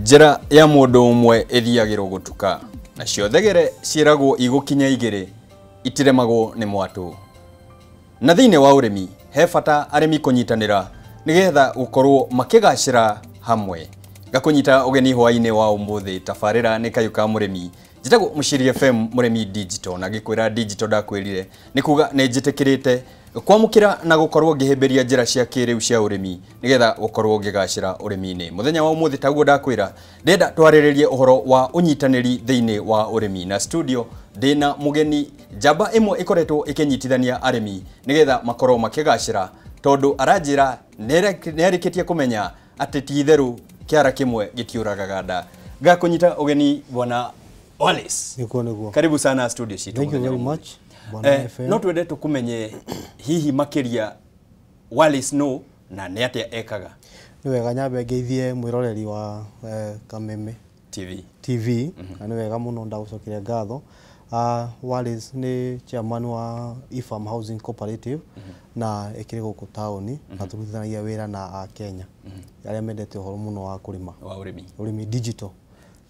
Njĩra ya mũndũ ũmwe ĩthiagĩrwo gũtuka, nacio thegere ciĩragwo igũkinya igĩrĩ itiremagwo nĩ mwatũ. Na thĩinĩ wa ũrĩmi he bata arĩmi kũnyitanĩra nĩgetha gũkorwo makĩgacĩra hamwe. Ngakũnyita ũgeni hwaĩ-inĩ wa ũmũthĩ, tabarĩra nĩ Kayũ ka Mũrĩmi. Njĩtagwo Mũciri FM Mũrĩmi Digital, na ngĩkwĩra digital ndakwĩrire nĩ kuga nĩ njĩtĩkĩrĩte kwamũkĩra na gũkorwo ngĩhĩmbĩria njĩra cia kĩrĩu cia ũrĩmi nĩgetha gũkorwo ngĩgacĩra ũrĩmi-inĩ. Mũthenya wa ũmũthĩ taguo ndakwĩra, ndĩrenda twarĩrĩrie ũhoro wa ũnyitanĩri thĩinĩ wa ũrĩmi, na studio ndĩna mũgeni njamba ĩmwe ĩkoretwo ĩkĩnyitithania arĩmi nĩgetha makorwo makĩgacĩra, tondũ aranjĩra nĩarĩkĩtie kũmenya atĩ ti itherũ kĩara kĩmwe gĩtiũragaga nda. Ngakũnyita ũgeni Bwana Wallace. Nĩguo nĩguo. Karibu sana studio citũ. Thank you very much, Bwana FM. No twende tũkũmenye hihi makĩria Wallace no na nĩ atĩa ekaga. Nĩ wega nyambe ngeithie mwĩroreri wa Kameme TV. TV, na nĩ wega mũno ndagũcokeria ngatho. Wallace nĩ chairman wa eFarm Housing Cooperative na ĩkĩrĩ gũkũ taũni, na tũrutithanagia wĩra na Akenya arĩa mendete ũhoro mũno wa kũrĩma. Wa ũrĩmi. Ũrĩmi digital.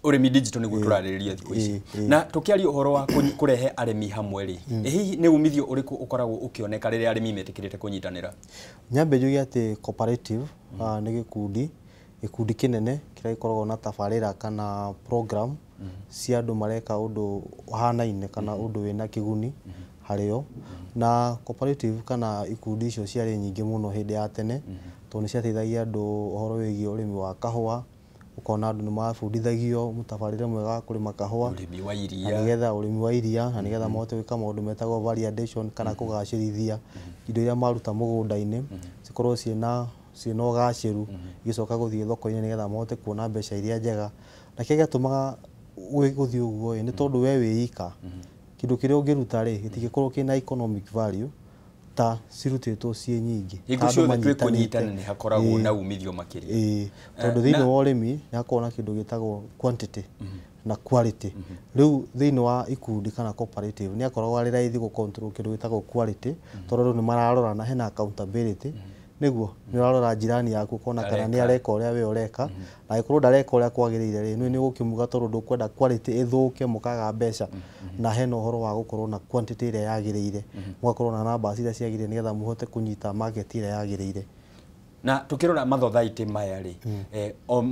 Ũrĩmi digital nĩguo tũrarĩrĩria thikũ ici. Na tũkĩaria ũhoro wa kũrehe arĩmi hamwe rĩ, hihi nĩ umithio ũrĩkũ ũkoragwo ũkĩoneka rĩrĩa arĩmi metĩkĩrĩte kũnyitanĩra? Nyambe njuge atĩ cooperative nĩ gĩkundi kĩnene kĩrĩa gĩkoragwo na tabarĩra kana program cia andũ mareka ũndũ ũhanaine kana ũndũ wĩna kĩguni harĩo. Na cooperative kana ikundi icio ciarĩ nyingĩ mũno hĩndĩ ya tene, tondũ nĩ ciateithagia andũ ũhoro wĩgiĩ ũrĩmi wa kahũa. Ũkona andũ nĩ mabundithagio mũtabarĩre mwega wa kũrĩma kahũa, ũrĩmi wa iria, na nĩgetha ũrĩmi wa iria, na nĩgetha mahote gwĩka maũndũ metagwo value addition kana kũgacĩrithia indo iria maruta mũgũnda-inĩ cikorwo ciĩna ũgacĩru, igĩcoka gũthiĩ thoko-inĩ nĩgetha mahote kuona mbeca iria njega. Na kĩrĩa gĩatũmaga gũthiĩ ũguo nĩ tondũ we wĩ ika, kĩndũ kĩrĩa ũngĩruta rĩ gĩtingĩkorwo kĩna economic value ta cirutĩtwo ciĩ nyingĩ. Hingo ciothe twĩ kũnyitana nĩ hakoragwo na umithio makĩria. Tondũ thĩinĩ wa ũrĩmi nĩ hakoragwo na kĩndũ gĩtagwo quantity na quality. Rĩu thĩinĩ wa ikundi kana cooperative nĩ hakoragwo arĩ raithi gũ control kĩndũ gĩtagwo quality, tondũ andũ nĩ mararora na hena accountability. Nĩguo nĩ ũrarora jirani yaku ũkona kana nĩ areka ũrĩa we ũreka, na angĩkorwo ndareka ũrĩa kwagĩrĩire rĩ, nĩ ũgũkĩmuga tondũ ndũkwenda quality ĩthũke mũkaga mbeca. Na hena ũhoro wa gũkorwo na quantity ĩrĩa yagĩrĩire, mũgakorwo na numbers iria ciagĩrĩire nĩgetha mũhote kũnyita market ĩrĩa yagĩrĩire. Na tukirora mathothaitĩ maya rĩ,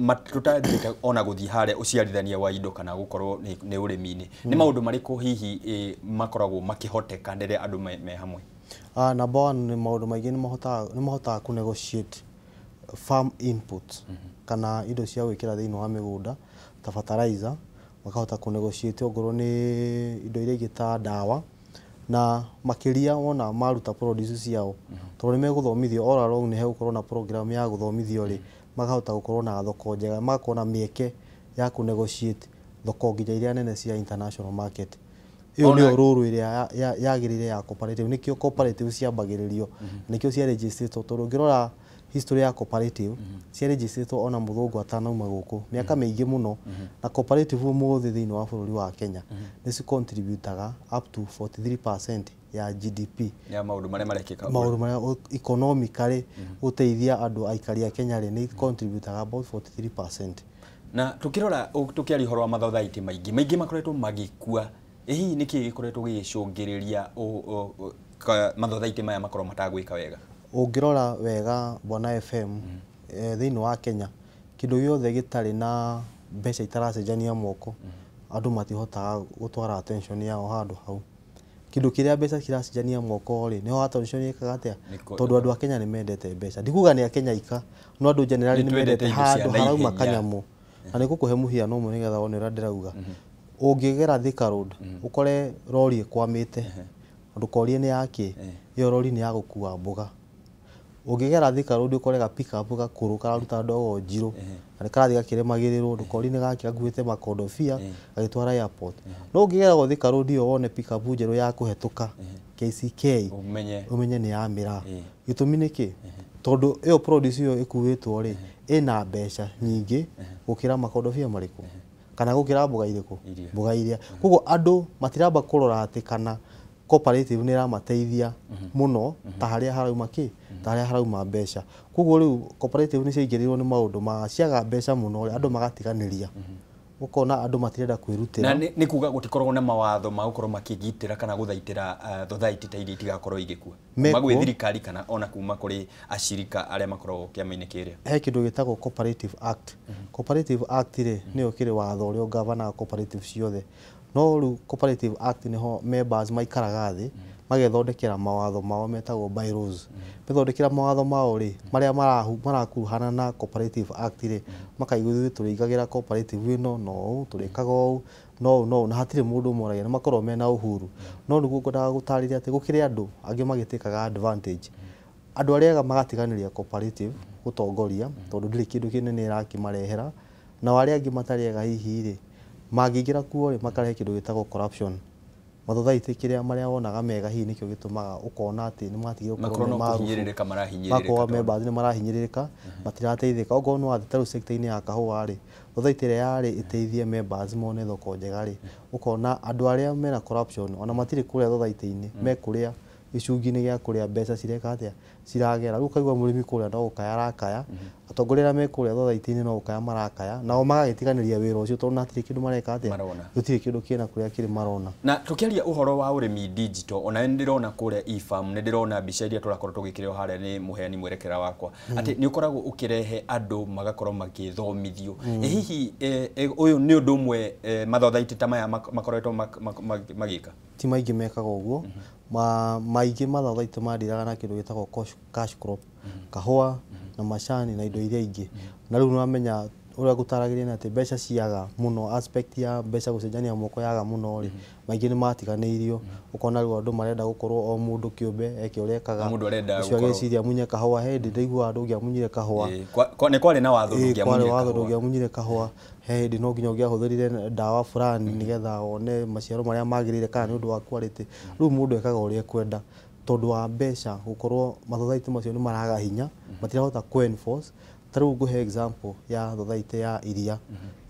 tũtathiĩte ona gũthiĩ harĩa ũciarithania wa indo kana gũkorwo nĩ ũrĩmi-inĩ, nĩ maũndũ marĩkũ hihi makoragwo makĩhoteka rĩrĩa andũ me hamwe? Number one, nĩ maũndũ maingĩ nĩ mahotaga kũ negotiate farm inputs kana indo cia gwĩkĩra thĩinĩ wa mĩgũnda ta fertilizer, makahota kũ negotiate ongorwo nĩ indo iria ingĩ ta ndawa, na makĩria wona maruta produce ciao tondũ nĩ megũthomithio all along, nĩ hegũkorwo na program ya gũthomithio rĩ, makahota gũkorwo na thoko njega, magakorwo na mĩeke ya kũ negotiate thoko nginya iria nene cia international market. Ĩyo nĩyo rũrũ ĩrĩa yagĩrĩire ya cooperative. Nĩkĩo cooperative ciambagĩrĩrio, nĩkĩo ciarĩnjĩstĩtwo, tondũ ũngĩrora history ya cooperative ciarĩnjĩstĩtwo ona mũthũngũ atanauma gũkũ mĩaka mĩingĩ mũno. Na cooperative ũmũthĩ thĩinĩ wa bũrũri wa Kenya nĩ cicontributaga up to 43% ya GDP, ya maũndũ marĩa marekĩka, maũndũ marĩa economically gũteithia andũ aikari a Kenya rĩ, nĩ contributaga about 43%. Na tukĩrora tũkĩaria ũhoro wa mathothaitĩ maingĩ makoretwo magĩkua, hihi nĩkĩ gĩkoretwo gĩgĩcũngĩrĩria mathothaitĩ maya makorwo matagwĩka wega? Ũngĩrora wega Bwana FM, thĩinĩ wa Kenya kĩndũ gĩothe gĩtarĩ na mbeca itaracenjania moko, andũ matihotaga gũtwara attention yao handũ hau. Kĩndũ kĩrĩa mbeca kĩracenjania moko rĩ, nĩho attention ĩkaga atĩa? Tondũ andũ a Kenya nĩ mendete mbeca. Ndikuga nĩ a Kenya ika, no andũ generally nĩ mendete handũ harauma kanyamũ. Na nĩ ngũkũhe mũhiano ũmwe nĩgetha wone ũrĩa ndĩrauga. Ũngĩgera Thika Road ũkore rori ĩkwamĩte, ndũkorie nĩ yakĩ, ĩyo rori nĩ ya gũkua mboga. Ũngĩgera Thika Road ũkore ga pick-up gakũrũ kararuta ndogo njirũ na nĩ karathiĩ gakĩrĩmagĩrĩrwo, ndũkorie nĩ gakĩ, gakuĩte makondobia gagĩtwara airport. No ũngĩgera Thika Road ĩyo wone pick-up njerũ ya kũhetũka KCK, ũmenye nĩ ya mĩraa. Gĩtũmi nĩ kĩ? Tondũ ĩyo produce ĩyo ĩkuĩtwo rĩ, ĩna mbeca nyingĩ gũkĩra makondobia marĩkũ kana gũkĩra mboga irĩkũ, mboga iria. Koguo andũ matiramba kũrora atĩ kana Cooperative nĩ ĩramateithia mũno ta harĩa harauma kĩ, ta harĩa harauma mbeca. Koguo rĩu cooperative nĩ ciaingĩrĩirwo nĩ maũndũ ma ciaga mbeca mũno rĩ, andũ magatiganĩria, ũkona andũ matirenda kwĩrutĩra. Na nĩ kuga gũtikoragwo na mawatho ma gũkorwo makĩgitĩra kana gũthaitĩra thothaitĩ ta iria itigakorwo igĩkua kuma gwĩ thirikari kana ona kuma kũrĩ acirika arĩa makoragwo kĩama-inĩ kĩrĩa. He kĩndũ gĩtagwo Cooperative Act. Cooperative Act rĩ, nĩyo kĩrĩ watho ũrĩa ũgavanaga cooperative ciothe. No rĩu Cooperative Act nĩho members maikaraga thĩ magethondekera mawatho mao metagwo bylaws. Methondekera mawatho mao rĩ, marĩa marakuruhana na Cooperative Act rĩ, makaigua ithuĩ tũrĩigagĩra cooperative ĩno no ũũ, tũrĩkaga ũũ no ũũ no ũũ, na hatirĩ mũndũ ũmoragia, nĩ makoragwo mena uhuru. No nĩguo ngwendaga gũtarĩria atĩ gũkĩrĩ andũ angĩ magĩtĩkaga advantage. Andũ arĩa ega magatiganĩria cooperative gũtongoria tondũ ndĩrĩ kĩndũ kĩnene ĩrakĩmarehera, nao arĩa angĩ matarĩ ega hihi rĩ, mangĩingĩra kuo rĩ, makarehe kĩndũ gĩtagwo corruption. Mathothaitĩ kĩrĩa marĩa wonaga mega hihi nĩkĩo gĩtũmaga ũkona atĩ nĩ matigire gũkorwo makorwo me no marubu. Kũhinyĩrĩrĩka marahinyĩrĩrĩka Makorwo tondũ- members nĩ marahinyĩrĩrĩka, matirateithĩka. Okorwo nĩ wathiĩ ta rĩu sector-inĩ ya kahũa rĩ, thothaitĩ ĩrĩa yarĩ ĩteithie members mone thoko njega rĩ, ũkona andũ arĩa mena corruption ona matirĩ kũrĩa thothaitĩ-inĩ, me kũrĩa gĩcungi-inĩ gĩa kũrĩa mbeca cireka atĩa, ciragera. Rĩu ũkaigua mũrĩmi kũrĩa no gũkaya arakaya, atongoria arĩa me kũrĩa thothaitĩ-inĩ no gũkaya marakaya, nao magagĩtiganĩria wĩra ũcio tondũ hatirĩ kĩndũ mareka atĩa, Marona. Gũtirĩ kĩndũ kĩna kũrĩa kĩrĩ marona. Na tukiaria uhoro wa ũrĩmi digital, ona nĩ ndĩrona kũrĩa eFarm, nĩ ndĩrona mbica iria tũrakorwo tũgĩkĩrĩrwo harĩa nĩ mũheani mwerekera wakwa atĩ nĩ ũkoragwo ũkĩrehe andũ magakorwo magĩthomithio. Ĩ hihi ũyũ nĩ ũndũ ũmwe mathothaitĩ ta maya makoretwo magĩka? Ti maingĩ mekaga ũguo. Maingĩ mathothaitĩ mandiraga na kĩndũ gĩtagwo cash crop, kahũa na macani na indo iria ingĩ. Na rĩu nĩwamenya ũrĩa ngũtaragĩria nĩ atĩ mbeca ciaga mũno, aspect ya mbeca gũcenjania moko yaga mũno rĩ, maingĩ nĩ matiganĩirio. Ũkona rĩu andũ marenda gũkorwo o mũndũ kĩũmbe eke ũrĩa ekaga. O mũndũ arenda ũcio gũkorwo- agĩciria amunye kahũa, he hĩndĩ ndaiguaga ndũngĩamunyire kahũa. Ĩ, nĩ kwarĩ na watho Ĩ, kwarĩ ndũngĩamunyire watho kahũa. Ndũngĩamunyire kahũa. He hĩndĩ no nginya ũngĩahũthĩrire ndawa fulani nĩgetha wone maciaro marĩa magĩrĩire kana nĩ ũndũ wa quality. Rĩu mũndũ ekaga ũrĩa ekwenda tondũ wa mbeca gũkorwo mathothaitĩ macio nĩ maraga hinya, matirahota kũ enforce. Ta rĩu ngũhe example ya thothaitĩ ya iria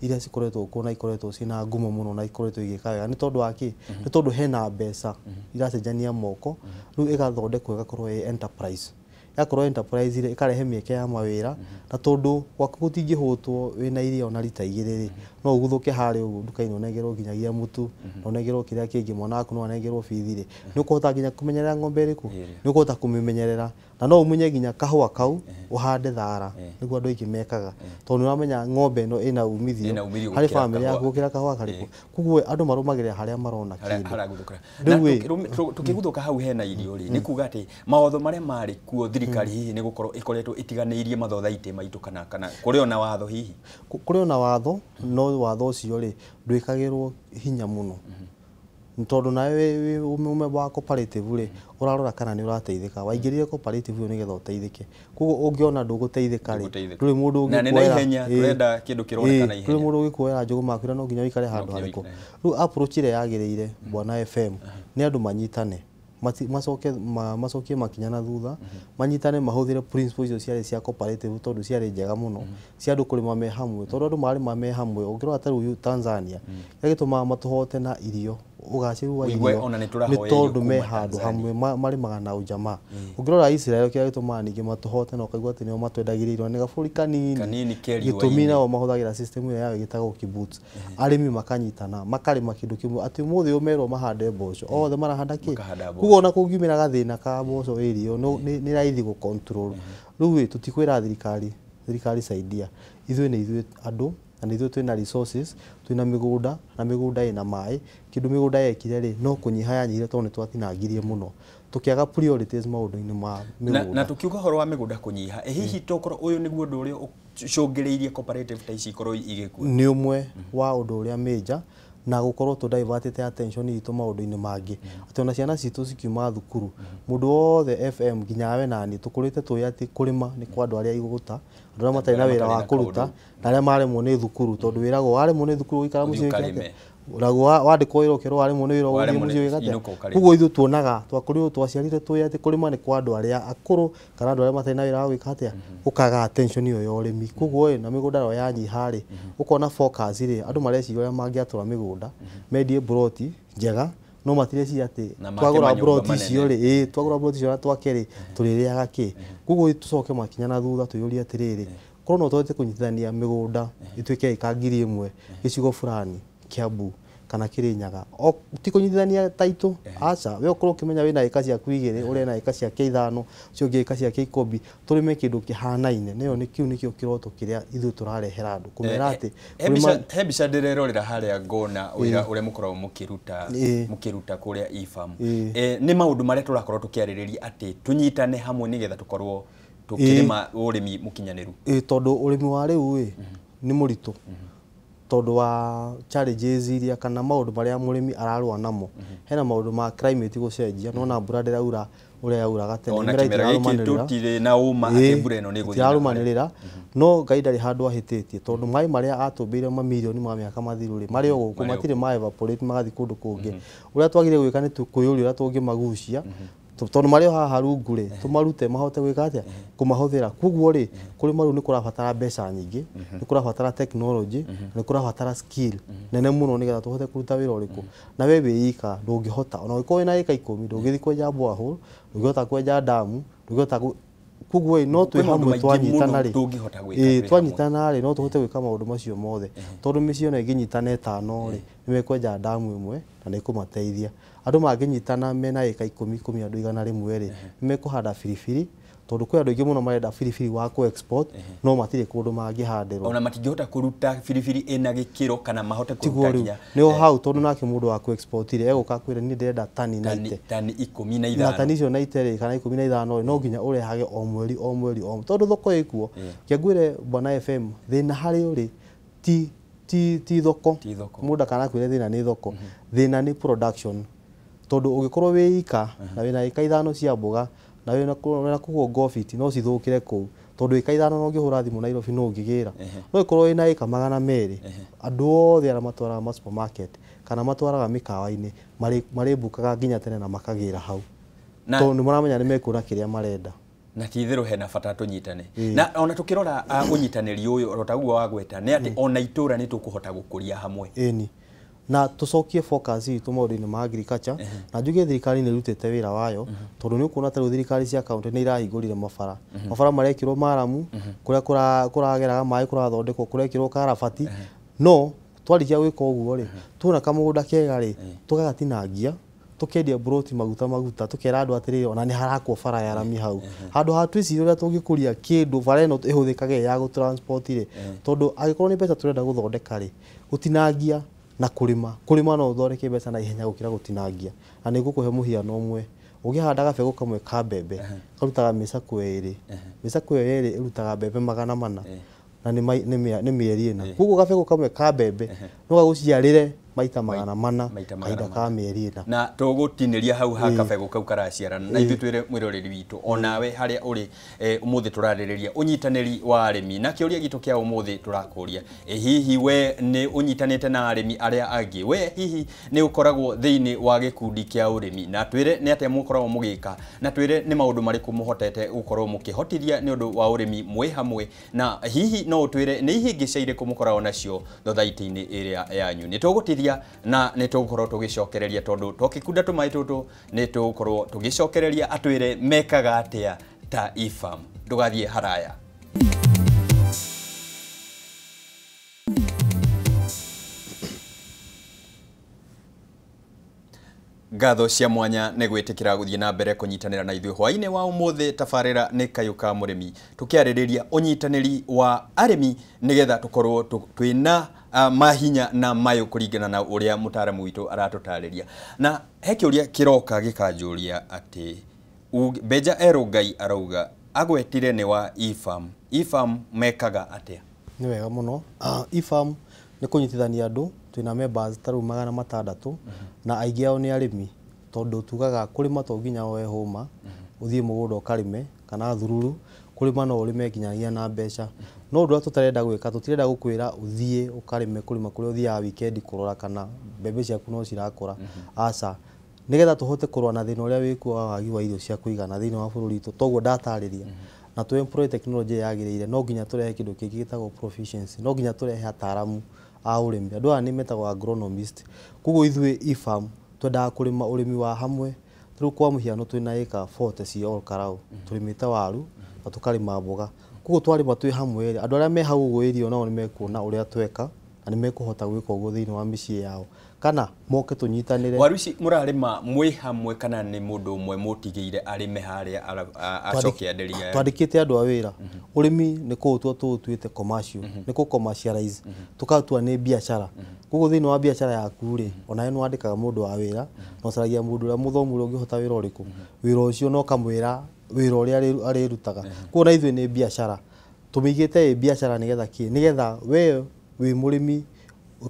iria cikoretwo kuo na ikoretwo ciĩna ngumo mũno na ikoretwo igĩka wega. Nĩ tondũ wa kĩ? Nĩ tondũ hena mbeca iracenjania moko, rĩu ĩgathondekwo ĩgakorwo ĩ enterprise. Yakorwo enterprise rĩ, ĩkarehe mĩeke ya mawĩra, na tondũ gwaku gũtingĩhũtwo wĩna iria ona rita igĩrĩ rĩ, no ũguthũke harĩa ũguo nduka-inĩ ũnengerwo nginyagia mũtu, na ũnengerwo kĩrĩa kĩngĩ, mwana waku no anengerwo bithi rĩ, nĩ ũkũhota nginya kũmenyerera ng'ombe ĩrĩkũ, nĩ ũkũhota kũmĩmenyerera, na no ũmunye nginya kahũa kau ũhande thara, nĩguo andũ aingĩ mekaga, tondũ nĩ ũramenya ng'ombe ĩno ĩna umithio Ĩna umithio harĩ gũkĩra bamĩrĩ yaku kahũa. gũkĩra kahũa karĩkũ. Koguo andũ marũmagĩrĩra harĩa marona harĩa kĩndũ. haraguthũkĩra. Rĩu Na tũkĩguthũka hau hena irio rĩ, nĩ kuga atĩ mawatho marĩa marĩ kuo thirikari hihi nĩ gũkorwo ĩkoretwo ĩtiganĩirie mathothaitĩ maitũ kana kũrĩ ona watho hihi? Kũrĩ ona watho, no watho ũcio rĩ, ndwĩkagĩrwo hinya mũno. Nĩ tondũ nawe wĩ ũmwe wa cooperative rĩ, ũrarora kana nĩ ũrateithĩka. Waingĩrire cooperative ĩyo nĩgetha ũteithĩke. Koguo ũngĩona ndũgũteithĩka rĩ, Ndũgũteithĩka. ndũrĩ mũndũ Na nĩ ũngĩkuoera. naihenya, tũrenda kĩndũ kĩroneka naihenya. Ndũrĩ mũndũ ũngĩkuoera njũgũma akwĩra no nginya ũikare handũ nginya harĩkũ. ũikare. Rĩu approach ĩrĩa yagĩrĩire Bwana FM nĩ andũ manyitane, macoke macokie makinya na thutha, manyitane, mahũthĩre principles icio ciarĩ cia cooperative tondũ ciarĩ njega mũno cia andũ kũrĩma me hamwe, tondũ andũ marĩma me hamwe. Ũngĩrora ta rĩu Tanzania, kĩrĩa gĩtũmaga matũhote na irio, ũgacĩru wa Ũigue irio, ona nĩ tũrahoya nĩ irio tondũ me kuma handũ Tanzania. hamwe, marĩmaga na ujamaa. Ũngĩrora Israel, kĩrĩa gĩtũmaga ningĩ matũhote na ũkaigua atĩ nĩo matwendagĩria irio, nĩ gabũrũri kanini Kanini ke gĩtũmi riũa-inĩ. nao mahũthagĩra system ĩrĩa yao ĩtagwo kibbutz. Arĩmi makanyitana makarĩma kĩndũ kĩmwe, atĩ ũmũthĩ ũmerwo mahande mboco, othe marahanda kĩ? Makahanda mboco. Koguo ona kũngiumĩra gathĩna ka mboco area ĩyo, nĩ raithi gũ control. Rĩu ĩ tũtikwĩra thirikari, thirikari saidia ithuĩ, nĩ ithuĩ andũ na nĩ ithuĩ twĩna resources, twĩna mĩgũnda na mĩgũnda ĩna maĩ. Kĩndũ mĩgũnda yekire rĩ, no kũnyiha yanyihire tondũ nĩ twatinangirie mũno, tũkĩaga priorities maũndũ-inĩ ma mĩgũnda. Na tukiuga ũhoro wa mĩgũnda kũnyiha, ĩ hihi tokorwo ũyũ nĩguo ũndũ ũrĩa ũcũngĩrĩirie cooperative ta ici ikorwo igĩkua? Nĩ ũmwe wa ũndũ ũrĩa major, na gũkorwo tũ divertĩte attention itũ maũndũ-inĩ mangĩ, atĩ ona ciana citũ cikiuma thukuru, mũndũ wothe FM nginya we nani tũkũrĩte tũĩ atĩ kũrĩma nĩ kwa andũ arĩa igũta, andũ arĩa matarĩ na Andũ arĩa wĩra wa matarĩ na kũruta kaũndũ. Na arĩa maremwo nĩ thukuru, tondũ wĩragwo waremwo nĩ thukuru ũikara Ũthiĩ mũciĩ wĩke ũkarĩme. atĩa? Ũragwo wandĩkwo wĩra ũkerwo waremwo nĩ wĩra ũthiĩ Waremwo mũciĩ nĩ- wĩke atĩa? inũka ũkarĩme. Koguo ithuĩ tuonaga twakũrirwo twaciarire tũĩ atĩ kũrĩma nĩ kwa andũ arĩa akũrũ kana andũ arĩa matarĩ na wĩra wa gwĩka atĩa, gũkaga attention ĩyo ya ũrĩmi. Koguo ĩ na mĩgũnda nayo yanyiha rĩ, ũkona focus rĩ, andũ mareciria ũrĩa mangĩatũra mĩgũnda, mendie mburoti njega. No matireciria atĩ twagũra broti icio rĩ, ĩ twagũra broti icio na twake rĩ, tũrĩrĩaga kĩ? Koguo tũcoke makinya na thutha twĩyũrie atĩrĩrĩ, korwo no tũhote kũnyitithania mĩgũnda ĩtuĩke ĩka 1000 gĩcigo fulani Kiambu kana Kirinyaga, o ti kũnyitithania taitũ, aca, we ũkorwo ũkĩmenya wĩna ĩka ciaku 2, ũrĩa na ĩka ciake 5, ũcio ũngĩ ĩka ciake 10, tũrĩme kĩndũ kĩhanaine. Nĩyo nĩ kĩu nĩkĩo kĩroto kĩrĩa ithuĩ tũrarehera andũ, kũmera atĩ he mbica ndĩrerorera harĩa ngona wĩra ũrĩa mũkoragwo mũkĩruta kũrĩa eFarm. Nĩ maũndũ marĩa tũrakorwo tũkĩarĩrĩria atĩ tũnyitane hamwe nĩgetha tũkorwo tũkĩrĩma ũrĩmi mũkinyanĩru. Tondũ ũrĩmi wa rĩu nĩ mũritũ tondũ wa challenges iria kana maũndũ marĩa mũrĩmi ararũa namo. Hena maũndũ ma climate gũcenjia, nona mbura ndĩraura ũrĩa yauraga tene, mĩmera ĩtirarũmanĩrĩra, na ũma atĩ mbura ĩno nĩ ĩgũthiĩ ĩtirarũmanĩrĩra, no Ngai ndarĩ handũ ahĩtĩtie tondũ maĩ marĩa atũmbĩire mamirioni ma mĩaka mathiru rĩ, marĩ o gũkũ, matirĩ ma evaporate magathiĩ kũndũ kũngĩ. Ũrĩa twagĩrĩire gwĩka nĩ kwĩyũria ũrĩa tũngĩmagucia, tondũ marĩ o haha rungu rĩ, tũmarute mahote gwĩka atĩa, kũmahũthĩra. Koguo rĩ, kũrĩma rĩu nĩ kũrabatara mbeca nyingĩ, nĩ kũrabatara technology, nĩ kũrabatara skill nene mũno nĩgetha tũhote kũruta wĩra ũrĩkũ. Na we wĩ ika ndũngĩhota, ona ũngĩkorwo wĩna ĩka 10 ndũngĩthiĩ kwenja borehole, ndũngĩhota kwenja damu, ndũngĩhota. Koguo no twĩ hamwe twanyitana rĩ, twanyitana rĩ, no tũhote gwĩka maũndũ macio mothe, tondũ mĩciĩ ona ĩngĩnyitana 5 rĩ, nĩ mekwenja damu ĩmwe na nĩ ĩkũmateithia. Andũ mangĩnyitana mena ĩka 10 10 andũ 100 rĩ, nĩ mekũhanda biribiri, tondũ kwĩ andũ aingĩ mũno marenda biribiri wa kũ export, no matirĩ kũndũ mangĩhandĩrwo. Ona matingĩhota kũruta biribiri ĩna gĩkĩro kana mahote kũruta nginya nĩho hau, tondũ nake mũndũ wa kũ export rĩ, egũka kwĩra niĩ ndĩrenda tani 90, tani 15, na tani icio 90 rĩ, kana 15 no nginya ũrehage o mweri o mweri o, tondũ thoko ĩkuo. Kĩngwĩre Bwana FM, thĩna harĩ ũrĩ ti thoko, mũndũ akanakwĩre thĩna nĩ thoko, thĩna nĩ production, tondũ ũngĩkorwo wĩ ika na wĩna ĩka 5 cia mboga na wĩna kũguo ngobiti no cithũkĩre kũu, tondũ ĩka 5 no ũngĩhũra thimũ Nairobi no ũngĩgĩra, no ĩkorwo wĩna ĩka 200, andũ othe arĩa matwaraga ma supermarket kana matwaraga mĩkawa-inĩ marĩmbukaga nginya tene na makagĩra hau, tondũ nĩ maramenya nĩ mekuona kĩrĩa marenda. Na ti itherũ hena bata tũnyitane. Na ona tũkĩrora ũnyitanĩri ũyũ o taguo wagweta nĩ atĩ ona itũra nĩ tũkũhota gũkũria hamwe. Ĩni, na tũcokie focus itũ maũndũ-inĩ ma agriculture, na njuge thirikari nĩ ĩrutĩte wĩra wayo, tondũ nĩ ũkuona ta rĩu thirikari cia county nĩ irahingũrire mabara, mabara marekĩrwo maramu, kũrĩa kũrageraga maĩ kũrathondekwo, kũrekĩrwo karabati. No twarĩkia gwĩka ũguo rĩ, tuona kamũgũnda kega rĩ, tũgagatinangia, tũkendia broti maguta maguta, tũkera andũ atĩrĩrĩ ona nĩ harakwo bara ya rami hau, handũ ha twĩcirie ũrĩa tũngĩkũria kĩndũ bara ĩno ĩhũthĩkage ya gũ transport rĩ, tondũ angĩkorwo nĩ mbeca tũrenda gũthondeka rĩ, gũtinangia na kũrĩma, kũrĩma no ũthondeke mbeca na ihenya gũkĩra gũtinangia. Na nĩ ngũkũhe mũhiano ũmwe, ũngĩhanda gabegũ kamwe ka mbembe karutaga mĩcakwe 2, mĩcakwe ĩyo 2 ĩrutaga mbembe 400 na nĩ mĩeri 4. Koguo gabegũ kamwe ka mbembe no gagũciarĩre maita 400 kahinda ka mĩeri 4. Na tũgũtinĩria hau ha kabegũ kau karaciarana, na ithuĩ twĩre mwĩroreri witũ onawe harĩa ũrĩ, ũmũthĩ tũrarĩrĩria ũnyitanĩri wa arĩmi, na kĩũria gitũ kĩa ũmũthĩ tũrakũria, hihi we nĩ ũnyitanĩte na arĩmi arĩa angĩ? We hihi nĩ ũkoragwo thĩinĩ wa gĩkundi kĩa ũrĩmi? Na twĩre nĩ atĩa mũkoragwo mũgĩka, na twĩre nĩ maũndũ marĩkũ mũhotete gũkorwo mũkĩhotithia nĩ ũndũ wa ũrĩmi mwĩ hamwe, na hihi no ũtwĩre nĩ ihĩngĩca irĩkũ mũkoragwo nacio thothaitĩ-inĩ ĩrĩa yanyu. Nĩ tũgũtithia na nĩ tũgũkorwo tũgĩcokereria, tondũ twakĩkunda tũmaĩ tũtũ nĩ tũgũkorwo tũgĩcokereria atwĩre mekaga atĩa ta eFarm. Ndũgathiĩ haraya. Ngatho cia mwanya nĩ gwĩtĩkĩra gũthiĩ na mbere kũnyitanĩra na ithuĩ hwaĩ-inĩ wa ũmũthĩ. Tabarĩra nĩ Kayũ ka Mũrĩmi, tũkĩarĩrĩria ũnyitanĩri wa arĩmi nĩgetha tũkorwo twĩna mahinya na mayũ kũringana na ũrĩa mũtaaramu witũ aratũtarĩria. Na he kĩũria kĩroka gĩkanjũria atĩ Benja Erũngai arauga agwetire nĩ wa eFarm. eFarm mekaga atĩa? Nĩ wega mũno. eFarm nĩ kũnyitithania andũ, twĩna members ta rĩu 600 na aingĩ ao nĩ arĩmi, tondũ tugaga kũrĩma to nginya woe hũma ũthiĩ mũgũnda ũkarĩme kana thururu, kũrĩma no ũrĩme nginyagia na mbeca. No ũndũ ũrĩa tũtarenda gwĩka, tũtirenda gũkwĩra ũthiĩ ũkarĩme kũrĩma kũrĩa ũthiaga weekend kũrora kana mbembe ciaku no cirakũra, aca, nĩgetha tũhote kũrũa na thĩna ũrĩa wĩkuo wa wagi wa irio cia kũigana thĩinĩ wa bũrũri witũ, toguo ndatarĩria. Na tũ employ technology yagĩrĩire, no nginya tũrehe kĩndũ kĩngĩ gĩtagwo proficiency, no nginya tũrehe ataaramu a ũrĩmi, andũ aya nĩ metagwo agronomist. Koguo ithuĩ eFarm Twendaga kũrĩma ũrĩmi wa hamwe. Rĩu kwa mũhiano twĩna ĩka 40 cia Ol Kalou, tũrĩmĩte waru na tũkarĩma mboga. Koguo twarĩma twĩ hamwe rĩ, andũ arĩa me hau ũguo area nao nĩ mekuona ũrĩa tweka na nĩ mekũhota gwĩka ũguo thĩinĩ wa mĩciĩ yao, kana moke tũnyitanĩre. Waru ici mũrarĩma mwĩ hamwe kana nĩ mũndũ ũmwe mũtigĩire arĩme harĩa acoke enderie? Twandĩkĩte andũ a wĩra. Ũrĩmi nĩ kũũtua tũũtuĩte commercial, nĩ kũ commercialize, tũkatua nĩ biacara. Koguo thĩinĩ wa biacara yaku rĩ, onawe nĩ wandĩkaga mũndũ wa wĩra na ũcaragia mũndũ ũrĩa mũthomu ũrĩa ũngĩhota wĩra ũrĩkũ, wĩra ũcio, na ũkamwĩra wĩra ũrĩa arĩrutaga. Koguo na ithuĩ nĩ biacara tũmĩigĩte, ĩ biacara nĩgetha kĩ? Nĩgetha we wĩ mũrĩmi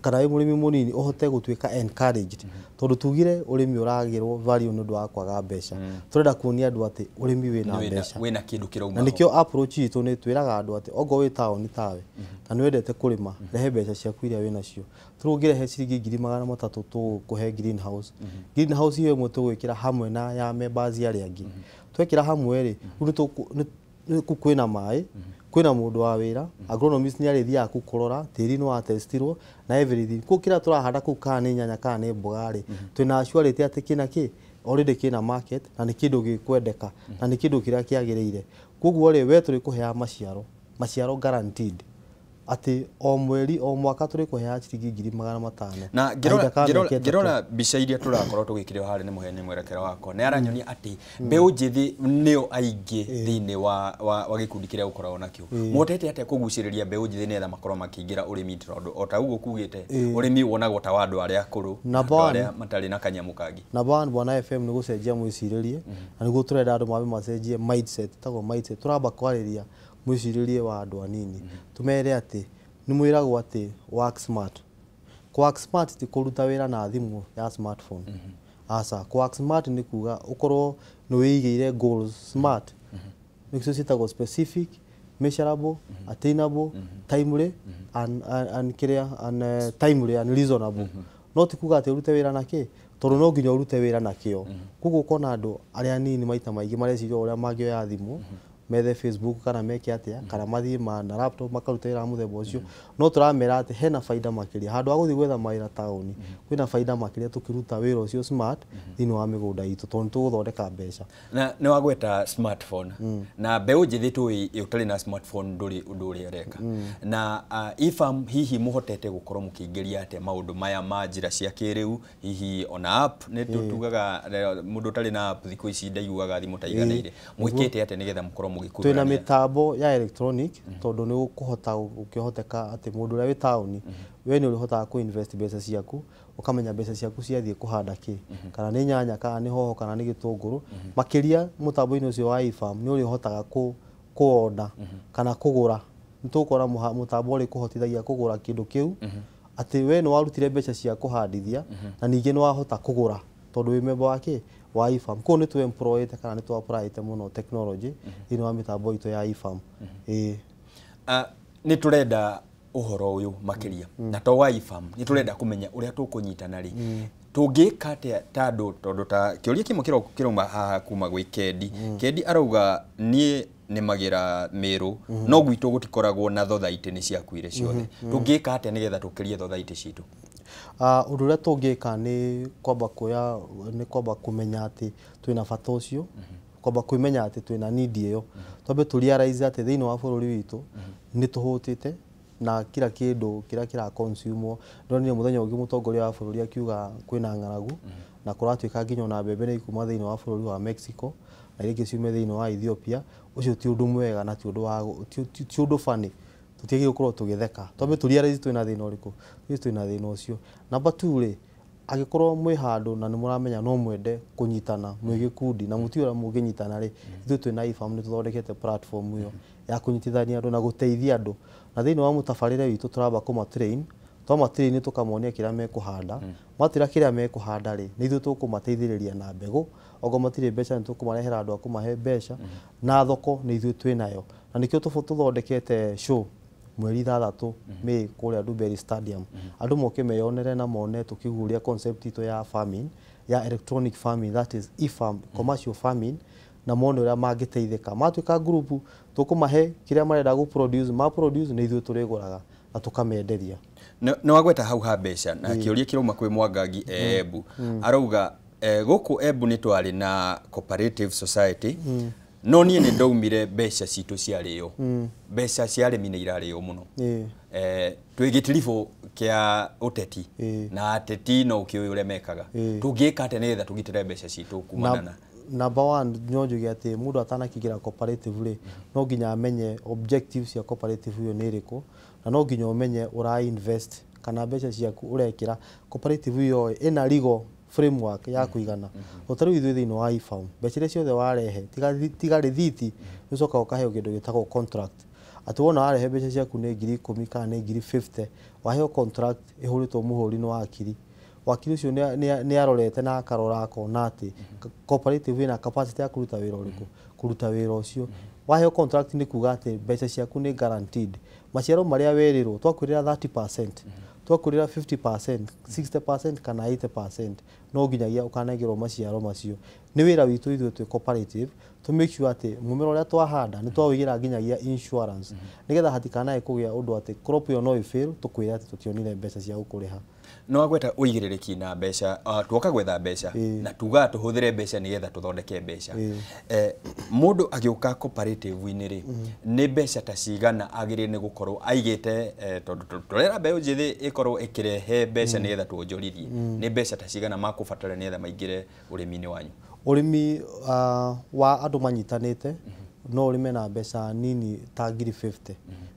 kana wĩ mũrĩmi mũnini ũhote gũtuĩka encouraged, tondũ tugire ũrĩmi ũragĩrwo value nĩ ũndũ wa kwaga mbeca. Tũrenda kuonia andũ atĩ ũrĩmi wĩna mbeca. Wĩna kĩndũ kĩrauma. Na nĩkĩo approach itũ nĩ twĩraga andũ atĩ ongorwo wĩ taũni tawe na nĩ wendete kũrĩma, rehe mbeca ciaku iria wĩnacio. Tũrĩu ũngĩrehe ciringi 300,000, tũgũkũhe greenhouse. Greenhouse ĩyo ĩmwe tũgwĩkĩra hamwe na ya members arĩa angĩ. Twekĩra hamwe rĩ, rĩu kũu kwĩna maĩ, kwĩna mũndũ wa wĩra, agronomist nĩ arĩthiaga kũu kũrora tĩri nĩ watestirwo na everything. Kũu kĩrĩa tũrahanda kũu, kana nĩ nyanya kana nĩ mboga rĩ, twĩna assurity atĩ kĩna kĩ already kĩna market na nĩ kĩndũ gĩkwendeka na nĩ kĩndũ kĩrĩa kĩagĩrĩire. Koguo rĩ, we tũrĩkũheaga maciaro, maciaro guaranteed, atĩ o mweri o mwaka tũrĩkũheaga ciringi 500,000. Na Kahinda ka mĩaka 3. Ngĩrora mbica iria tũrakorwo tũgĩkĩrĩo harĩa nĩ mũheani mwerekera wakwa, nĩ aranyoni atĩ mbeũ njĩthĩ nĩo aingĩ thĩinĩ wa gĩkundi kĩrĩa ũkoragwo nakĩo. Mũhotete atĩa kũgucĩrĩria mbeũ njĩthĩ nĩgetha makorwo makĩingĩra ũrĩmi? Tondũ o ta ũguo kugĩte, ũrĩmi wonagwo ta wa andũ arĩa akũrũ, Number andũ one. arĩa matarĩ na kanyamũ kangĩ. Number one, Bwana FM, nĩ gũcenjia mwĩcirĩrie, na nĩguo tũrenda andũ mambe macenjie mindset, tagwo mindset. Tũramba kwarĩria mwĩcirĩrie wa andũ anini, tũmere atĩ nĩ mwĩragwo atĩ work smart. Work smart ti kũruta wĩra na thimũ ya smartphone, aca. Work smart nĩ kuga ũkorwo nĩ wĩigĩire goals smart, nĩcio ciĩtagwo specific, measurable, attainable, timely and kĩrĩa and timely and reasonable. No ti kuga atĩ ũrute wĩra na kĩ, tondũ no nginya ũrute wĩra na kĩo. Koguo ũkona andũ arĩa anini maita maingĩ mareciria ũrĩa mangĩoya thimũ methe Facebook kana meke atĩa kana mathiĩ na laptop makarute wĩra wa mũthemba ũcio. No tũramera atĩ hena baida makĩria handũ ha gũthiĩ gwetha mawĩra taũni, kwĩna baida makĩria tũkĩruta wĩra ũcio smart thĩinĩ wa mĩgũnda itũ, tondũ nĩ tũgũthondeka mbeca. Na nĩ wagweta smartphone, na mbeũ njĩthĩ tũĩ ũtarĩ na smartphone ndũrĩ ũndũ ũrĩa ũreka. Na eFAM hihi mũhotete gũkorwo mũkĩingĩria atĩa maũndũ maya ma njĩra cia kĩrĩu, hihi ona app? Nĩ tugaga mũndũ ũtarĩ na app thikũ ici ndaiguaga thimũ ta iganĩire. Mwĩkĩte atĩa nĩgetha mũkorwo Twĩna mũgĩkuruhania? mĩtambo ya electronic, tondũ nĩ ũkũhota gũkĩhoteka atĩ mũndũ ũrĩa wĩ taũni, we nĩ ũrĩhotaga kũ invest mbeca ciaku, ũkamenya mbeca ciaku ciathiĩ kũhanda kĩ, kana nĩ nyanya kana nĩ hoho kana nĩ gĩtũngũrũ. Makĩria mũtambo-inĩ ũcio wa eFAM nĩ ũrĩhotaga kũ order kana kũgũra. Nĩ tũgũkora mũtambo ũrĩ kũhotithagia kũgũra kĩndũ kĩu, atĩ we nĩ warutire mbeca cia kũhandithia na ningĩ nĩ wahota kũgũra tondũ wĩ member wa kĩ, wa eFAM. Koguo nĩ tũ employĩte kana nĩ tũ applyĩte mũno technology thĩinĩ wa mĩtambo itũ ya eFAM, ĩĩ. Nĩ tũrenda ũhoro ũyũ makĩria na to wa eFAM, nĩ tũrenda kũmenya ũrĩa tũkũnyitana rĩ, tũngĩka atĩa ta andũ, tondũ ta kĩũria kĩmwe kĩrauma haha kuma gwĩ Kendi. Kendi arauga, niĩ nĩmagĩra Mĩrũ, no gwitũ gũtikoragwo na thothaitĩ, nĩ ciakuire ciothe. Tũngĩka atĩa nĩgetha tũkĩrie thothaitĩ citũ? Ũndũ ũrĩa tũngĩka nĩ kwamba kuoya, nĩ kwamba kũmenya atĩ twĩna bata ũcio, kwamba kwĩmenya atĩ twĩna need ĩyo, twambe tũ realize atĩ thĩinĩ wa bũrũri witũ nĩ tũhũtĩte na kila kĩndũ kĩrĩa kĩra consume. Ndonire mũthenya ũngĩ mũtongoria wa bũrũri akiuga kwĩna ng'aragu na kũratuĩka nginya ona mbembe nĩ ikuma thĩinĩ wa bũrũri wa Mexico na iria ingĩ ciume thĩinĩ wa Ethiopia. Ũcio ti ũndũ mwega na ti ũndũ wa ti ũndũ funny, tũtiagĩrĩirwo gũkorwo tũgĩtheka. Twambe tũ realize twĩna thĩna ũrĩkũ, twĩna thĩna ũcio. Number two rĩ, angĩkorwo mwĩ handũ na nĩ mũramenya no mwende kũnyitana mwĩ gĩkundi na mũtiũĩ ũrĩa mũngĩnyitana rĩ, ithuĩ twĩna eFAM, nĩ tũthondekete platform ĩyo ya kũnyitithania andũ na gũteithia andũ. Na thĩinĩ wa mũtabarĩre witũ tũramba kũma train, twama train tũkamonia kĩrĩa mekũhanda. Matwĩra kĩrĩa mekũhanda rĩ, nĩ ithuĩ tũkũmateithĩrĩria na mbegũ. Okorwo matirĩ mbeca, nĩ tũkũmarehera andũ a kũmahe mbeca, na thoko nĩ ithuĩ twĩnayo. Na nĩkĩo tũthondekete show mweri 6 May kũrĩa Dubery Stadium, andũ moke meyonere na mone tũkĩguria concept itũ ya farming, ya electronic farming, that is e-farm, commercial farming, na mone ũrĩa mangĩteithĩka matuĩka group. Tũkũmahe kĩrĩa marenda gũ produce, ma produce nĩ ithuĩ tũrĩgũraga. na tũkamenderia. Nĩ wagweta hau ha mbeca na kĩũria kĩrauma kwĩ Mwangangi Embu arauga gũkũ Embu nĩ twarĩ na cooperative society no niĩ nĩ ndaumire mbeca citũ ciarĩo, mbeca cia arĩmi nĩ irarĩo mũno. Twĩ gĩtiribũ kĩa ũteti na ateti no ũkĩũĩ ũrĩa mekaga, tũngĩka atĩa nĩgetha tũgitĩre mbeca citũ kumana na Number one, no njuge atĩ mũndũ atanakĩingĩra cooperative rĩ, no nginya amenye objectives cia cooperative ĩyo nĩ ĩrĩkũ, na no nginya ũmenye ũra invest kana mbeca ciaku ũrekĩra cooperative ĩyo ĩna legal framework ya kũigana. O ta rĩu ithuĩ thĩinĩ wa iFarm, mbeca iria ciothe warehe tiga rĩthiti, nĩ ũcokaga ũkaheo kĩndũ gĩtagwo contract, atĩ wona warehe mbeca ciaku nĩ 10,000 kana nĩ 50,000, waheo contract ĩhũrĩtwo mũhũri nĩ wakiri. Wakiri ũcio nĩ arorete na akarora akona atĩ cooperative ĩna capacity ya kũruta wĩra ũrĩkũ, kũruta wĩra ũcio. Waheo contract nĩ kuga atĩ mbeca ciaku nĩ guaranteed. Maciaro marĩa werĩrwo, twakwĩrĩra 30%, twakwĩrĩra 50%, 60% kana 80%, no nginyagia ũkanengerwo maciaro macio. Nĩ wĩra witũ ithuĩ twĩ cooperative to make sure atĩ mũmera ũrĩa twahanda nĩ twaũigĩra nginyagia insurance, nĩgetha hatikanae kũgĩa ũndũ atĩ crop ĩyo no ĩfail, tũkwĩre atĩ tũtionire mbeca cia gũkũrĩha. Nĩ wagweta ũigĩrĩrĩki na mbeca, tuoka gwetha mbeca na tugaga tũhũthĩre mbeca nĩgetha tũthondeke mbeca. Mũndũ agĩũka cooperative-inĩ rĩ, nĩ mbeca ta cigana agĩrĩire nĩ gũkorwo aigĩte, tondũ tũrera mbeũ njĩthĩ ĩkorwo ĩkĩrehe mbeca nĩgetha tuonjorithie, nĩ mbeca ta cigana makũbatara nĩgetha maingĩre ũrĩmi-inĩ wanyu? Ũrĩmi wa andũ manyitanĩte no ũrĩme na mbeca nini ta 50,000.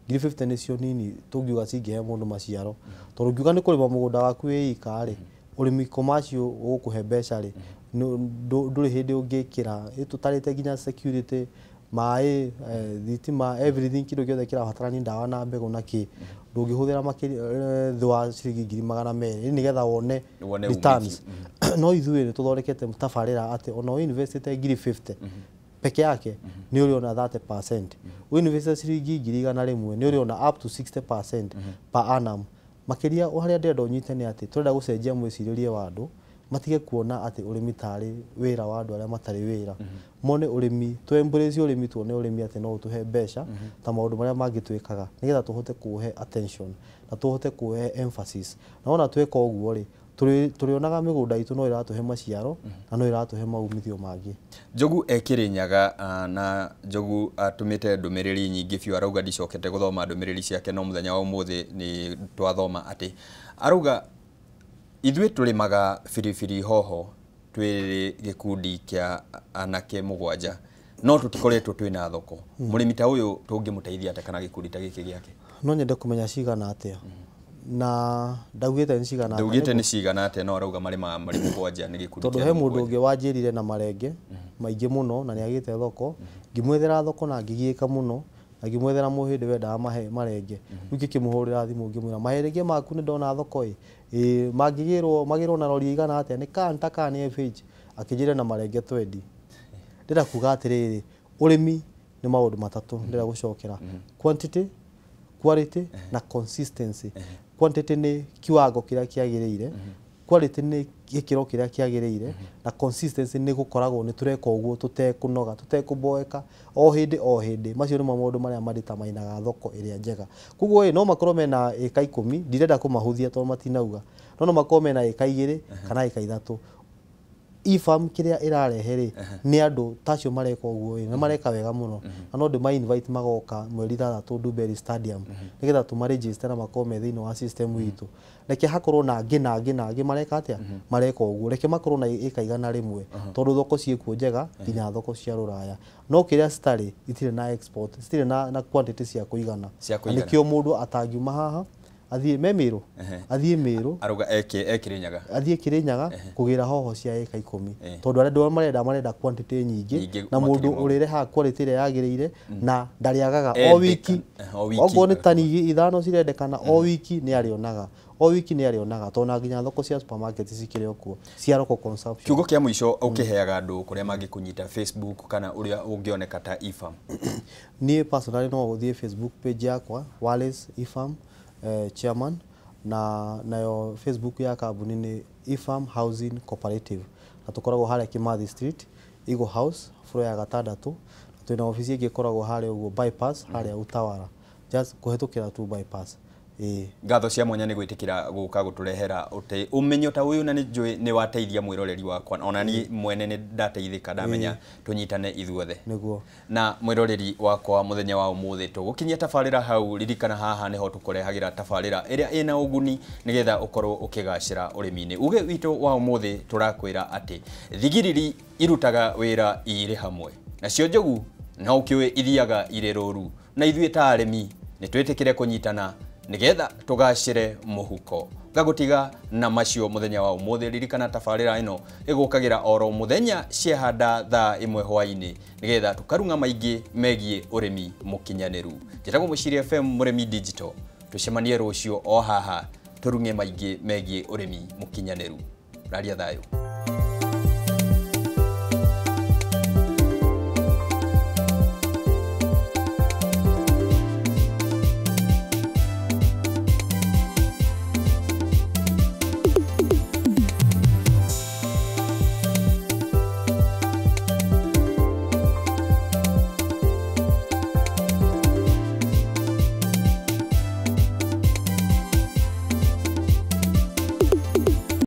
50,000 nĩcio nini tũngiuga cingĩhe mũndũ maciaro, tondũ ũngiuga nĩ kũrĩma mũgũnda waku wĩ ika rĩ, ũrĩmi commercial ũgũkũhe mbeca rĩ, ndũrĩ hĩndĩ ũngĩkĩra tũtarĩte nginya security, maĩ, thitima, everything, kĩndũ gĩothe kĩrabatarania, ndawa na mbegũ na kĩ, ndũngĩhũthĩra makĩria thĩ wa ciringi 200,000 nĩgetha wone wone returns. No ithuĩ nĩ tũthondekete tabarĩra atĩ ona ũinvestĩte 50,000 peke yake nĩ ũrĩona 30%, ũinvestĩte ciringi 100,000 nĩ ũrĩona up to 60% per annum. Makĩria harĩa ndĩrenda ũnyite nĩ atĩ tũrenda gũcenjia mwĩcirĩrie wa andũ, matige kuona atĩ ũrĩmi tarĩ wĩra wa andũ arĩa matarĩ wĩra, mone ũrĩmi, tũ embrace ũrĩmi, tuone ũrĩmi atĩ no ũtũhe mbeca ta maũndũ marĩa mangĩ twĩkaga, nĩgetha tũhote kũũhe attention na tũhote kũũhe emphasis. Na wona tweka ũguo rĩ, tũrĩonaga mĩgũnda itũ no ĩratũhe maciaro na no ĩratũhe maumithio mangĩ. Njogu e Kĩrĩnyaga, na Njogu atũmĩte ndũmĩrĩri nyingĩ biũ, arauga ndicokete gũthoma ndũmĩrĩri ciake, no mũthenya wa ũmũthĩ nĩ twathoma atĩ arauga ithuĩ tũrĩmaga biribiri hoho twĩ gĩkundi kĩa anake 7, no tũtikoretwo twĩna thoko. Mũrĩmi ta ũyũ tũngĩmũteithia atĩa kana gĩkundi ta gĩkĩ gĩake? No nyende kũmenya cigana atĩa, na ndaugĩte nĩ cigana atĩa? Ndaugĩte nĩ cigana atĩa, no arauga marĩmaga marĩ 7, nĩ gĩkundi tondũ kĩa he andũ mũndũ 7. Ũngĩ wanjĩrire na marenge maingĩ mũno na nĩ agĩte thoko, ngĩmwethera thoko na ngĩgiĩka mũno, na ngĩmwethera mũhĩndĩ wendaga marenge. Rĩu ngĩkĩmũhũrĩra thimũ ngĩmwĩra marenge maku nĩ ndona thoko ĩ, ĩ mangĩgĩrwo magĩrwo na rori igana atĩa, nĩ kanta kana nĩ FH, akĩnjĩra na marenge twendi. Ndĩrenda kuga atĩrĩrĩ, ũrĩmi nĩ maũndũ matatũ ndĩrenda gũcokera: quantity, quality na consistency. Quantity nĩ kiwango kĩrĩa kĩagĩrĩire, quality nĩ gĩkĩro kĩrĩa kĩagĩrĩire, na consistency nĩ gũkoragwo nĩ tũreka ũguo tũtekũnoga, tũtekũboeka, o hĩndĩ o hĩndĩ. Macio nĩmo maũndũ marĩa maditamainaga thoko ĩrĩa njega. Koguo ĩ no makorwo mena ĩka 10, ndirenda kũmahũthia tondũ matinauga, no makorwo mena ĩka 2 kana ĩka 3. iFarm kĩrĩa ĩrarehe rĩ, nĩ andũ ta acio mareka ũguo ĩ, na mareka wega mũno, na no ndĩma invite magoka mweri 6 Ndumberi Stadium, nĩgetha tũmaregister na makorwo me thĩinĩ wa system itũ. Reke hakorwo na angĩ na angĩ na angĩ mareka atĩa, mareka ũguo, reke makorwo na ĩka 100, tondũ thoko ciĩkuo njega nginya thoko cia rũraya, no kĩrĩa citarĩ, itirĩ na export, citirĩ na quantity cia kũigana. Cia Na kũigana. nĩkĩo mũndũ atangiuma haha athiĩ me Mĩrũ, athiĩ Mĩrũ, Arauga e Kĩrĩnyaga. Athiĩ Kĩrĩnyaga kũgĩra hoho cia ĩka 10, tondũ arĩa andũ marenda quantity nyingĩ, Nyingĩ na mũndũ makĩria ma ũguo. ũrĩrehaga quality ĩrĩa yagĩrĩire na ndarĩagaga o Endeka, wiki. O wiki. Okorwo nĩ tani 5 cirendekana, o wiki nĩ arĩonaga, o wiki nĩ arĩonaga, tondũ na nginya thoko cia supermarket cikĩrĩ o kuo cia local consumption. Kiugo kĩa mũico ũkĩheaga andũ kũrĩa mangĩkũnyita Facebook kana ũrĩa ũngĩoneka ta iFarm? Niĩ personally no ũthiĩ Facebook page yakwa, Wallace iFarm chairman, na nayo Facebook ya kambuni nĩ iFarm Housing Cooperative, na tũkoragwo harĩa Kimathi Street, Eagle House, floor ya 6, na twĩna obici ĩngĩ ĩkoragwo harĩa ũguo bypass, harĩa Utawala, just kũhetũkĩra tu bypass. Ĩĩ. Ngatho cia mwanya nĩ gwĩtĩkĩra gũka gũtũrehera ũmenyo ta ũyũ, na nĩ njũĩ nĩ wateithia mwĩroreri wakwa, ona niĩ mwene nĩ ndateithĩka ndamenya tũnyitane ithuothe. Nĩguo. Na mwĩroreri wakwa, mũthenya wa ũmũthĩ tũgũkinyia tabarĩra hau. Ririkana haha nĩho tũkũrehagĩra tabarĩra ĩrĩa ĩna ũguni nĩgetha ũkorwo ũkĩgacĩra ũrĩmi-inĩ. Uge witũ wa ũmũthĩ tũrakwĩra atĩ thigiriri irutaga wĩra irĩ hamwe, nacio njogu no ũkĩũĩ ithiaga irĩ rũru, na ithuĩ ta arĩmi nĩ twĩtĩkĩre kũnyitana nĩgetha tũgacĩre mũhuko. Ngagũtiga na macio mũthenya wa ũmũthĩ. Ririkana tabarĩra ĩno ĩgũkagĩra oro mũthenya ciahanda thaa 1 hwaĩ-inĩ nĩgetha tũkarung'a maingĩ megiĩ ũrĩmi mũkinyanĩru. Njĩtagwo Mũciri FM Mũrĩmi Digital. Tũcemanie rũciũ o haha tũrung'e maingĩ megiĩ ũrĩmi mũkinyanĩru. Raria thayũ.